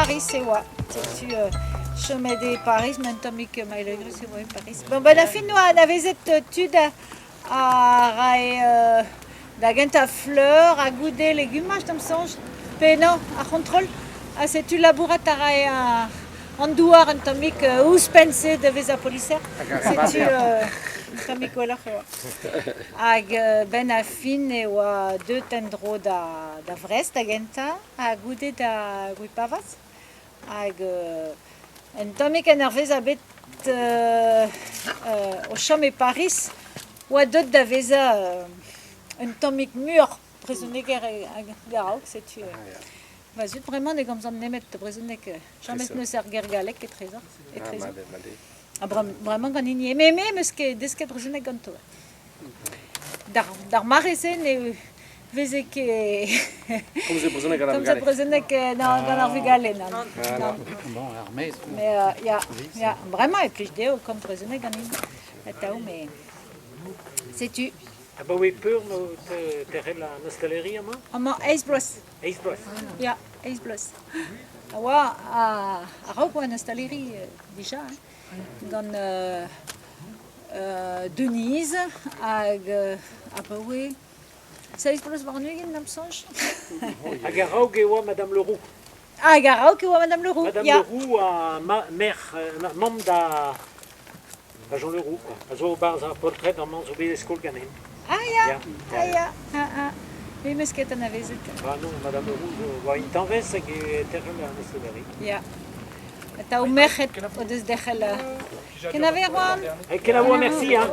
Paris e oa. Setu chomet e Paris, met un tammig mailheurus e oa e Paris. Bon, ben a fin 'oa anavezet tud a rae da gentañ fleur ha goude legumaj da'm soñj. Pe non, ar c'hontrol. Ha setu labourat a rae an douar un tammig ouzhpenn-se da vezañ poliser. Setu un tammig gwelloc'h e oa. Hag 'benn ar fin e oa deuet en-dro da Vrest da gentañ ha goude da Gwipavaz. Hag un tammig en ur vezañ bet o chom e Pariz oa deuet da vezañ un tammig muioc'h brezhoneger hag a-raok, setu va zud bremañ ne gomzont nemet brezhoneg. James n'eus ar ger gallek etrezo. etrezo. Ha bremañ gant hini me me 'm eus ket desket brezhoneg ganto. D'ar mare-se ne veze ket Komzet brezhoneg gant ar komzet vugale. brezhoneg gant ar vugale, nann. Ah, Bon, ar maez. Mais ya, ya, bremañ e plij dezho komz brezhoneg ganin atav, mais setu. Abaoe peur emaout terc'hel an ostaleri amañ? Amañ eizh bloaz. Eizh bloaz. Ya, eizh bloaz. A oa a-raok oa an ostaleri dija, hein, gant Denise hag abaoe seizh bloaz warn-ugent da'm soñj. Hag a-raok e oa Madame Leroux. Hag a-raok e oa Madame Leroux, Madame ya. Leroux ha merc'h, mamm da da Jean Leroux, quoi. A zo 'barzh ar poltred amañ zo bet e skol ganin. Ah ya, ah ya, ah ah. Me 'meus ket anavezet. Ah non, Madame Leroux zo oa intañvez hag e terc'hel an ostaleri. Ya. Atav merc'hed o deus derc'hel. Kenavo Erwan. Eh, kenavo, merci hein.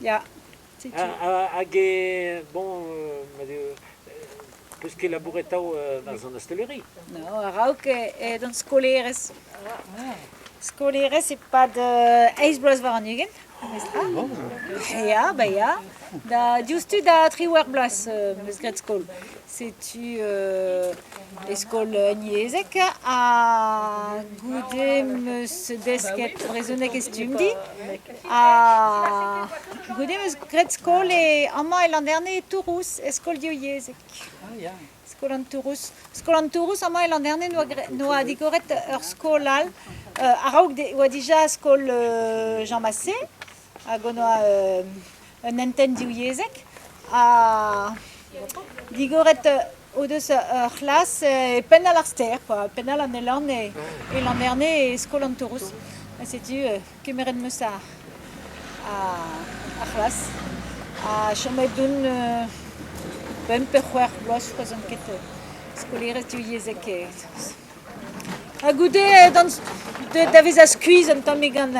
Ya. Setu. Hag e, bon, peus ket labouret atav 'barzh an ostaleri? Non, a-raok edon skolaerez. Skolaerez e-pad eizh bloaz warn-ugent, memestra. Ya, ba ya. Da diouzhtu da triwec'h bloaz 'm eus graet skol. Setu e skol unyezhek ha goude 'm eus desket brezhoneg e Stumdi. Ha goude 'm eus graet skol e amañ e Landerne e Tourouz, e skol divyezhek. Skol an Tourouz. Skol an Tourouz amañ e Landerne 'noa digoret ur skol all. A-raok e oa dija skol Jean Massé hag on oa un hentenn divyezhek. Ha digoret o deus ur c'hlas e penn all ar stêr, quoi, penn all an Elorn e Landerne e skol an Tourouz. Ha setu kemeret 'm eus ar c'hlas ha chomet on pemp pe c'hwec'h bloaz, c'hoazh ket skolaerez divyezhek. Ha goude deuet da vezañ skuizh un tammig gant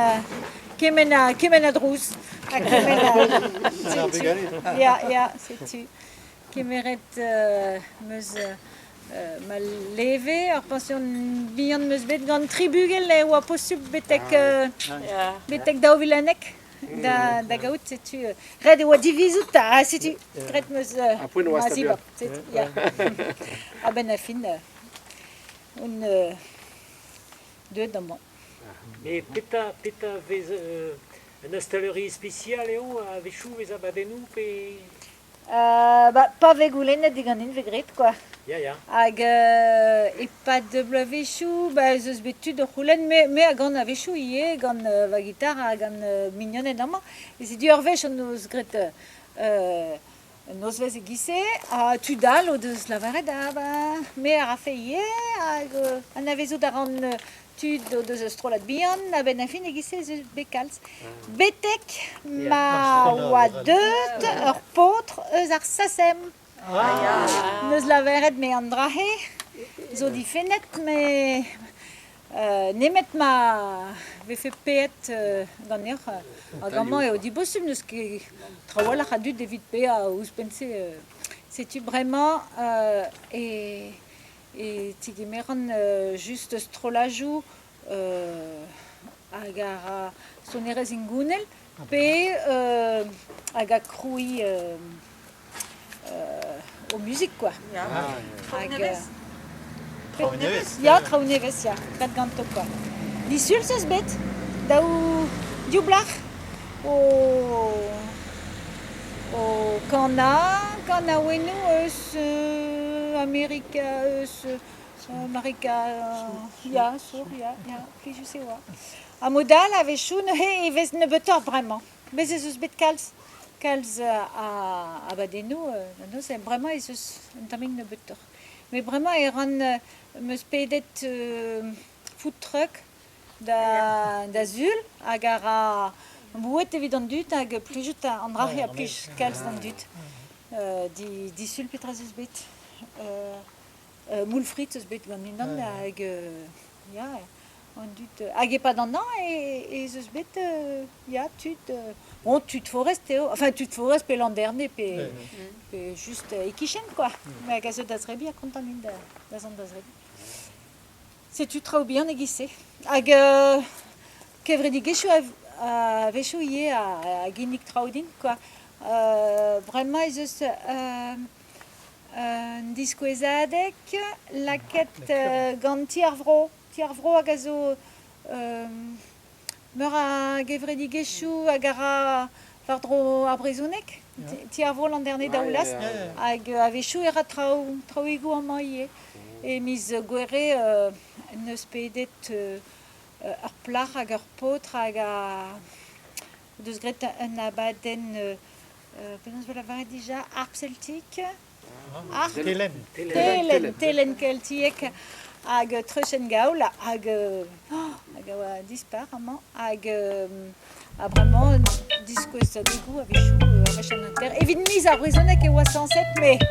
kement a kement a drouz ha kement a setu ya ya setu kemeret 'm eus ma leve ur pañsion bihan 'm eus bet gant tri bugel e oa posupl betek betek 2011 da da gaout setu ret e oa divizout ha setu graet 'm eus ma zibab setu ya a-benn ar fin on deuet amañ. Mais petra petra vez un ostaleri spesial eo a-wechoù vez abadennoù pe Ba pa vez goulennet diganin 'vez graet kwa. Ya, ya. Hag e-pad bloavezhioù ba ez eus bet tud o c'houlenn, me me a gan a-wechoù ivez gant va gitar ha gant mignoned amañ. E setu ur wech hon eus graet un nozvezh e-giz-se ha tud all o deus lavaret ah ba me a rafe ivez hag anavezout a ran tud o deus ur strollad bihan a-benn ar fin e-giz-se ez eus bet kalz. Betek ma oa deuet ur paotr eus ar SACEM. N'eus lavaret me an dra-se zo difennet met nemet ma vefe paeet ganeoc'h. Hag amañ eo dibosubl, n'eus ket trawalc'h a dud evit paeañ ouzhpenn-se. Setu bremañ e e tigemeran just strollajoù hag a ra sonerezh hengounel pe hag a krouiñ o muzik quoi. Traoù nevez? Traoù nevez? Ya, traoù nevez, ya, graet ganto quoi. Disul 'z eus bet daou div blac'h o o kanañ kanaouennoù eus Amerika eus Amerika ya, sur, ya, ya, plijus e oa. Ha mod all a-wechoù neuze e vez nebeutoc'h bremañ. Bez' ez eus bet kalz kalz a abadennoù da noz, bremañ ez eus un tammig nebeutoc'h. Met bremañ e ran 'm eus pedet food truck da da sul hag a ra boued evit an dud hag plijout an dra-se a plij kalz d'an dud. Disul petra 'z eus bet? Moule frites eus bet gant unan hag ya an dud hag e-pad an hañv ez eus bet ya tud bon tud forest eo enfin tud forest pe Landerne pe pe just e-kichen quoi hag a zeu da zebriñ ha kontant int da zont da zebriñ. Setu traoù bihan e-giz-se. Hag kevredigezhioù a-wechoù ivez a ginnig traoù din quoi. Bremañ ez eus un diskouezadeg lakaet gant Ti ar Vro. Ti ar Vro hag a zo meur a gevredigezhioù hag a ra war-dro ar brezhoneg. Ti ar Vro Landerne Daoulaz. Hag a-wechoù e ra traoù, traoùigoù amañ ivez. E miz Gouere en deus pedet ur plac'h hag ur paotr hag a deus graet un abadenn penaos 'vo lavaret dija harp celtique Harp Telenn. Telenn, telenn keltiek hag treuchenn-gaol hag hag a oa dispar amañ hag ha bremañ diskouezadegoù a-wechoù ur wech an hanter. Evit miz ar brezhoneg e oa sañset met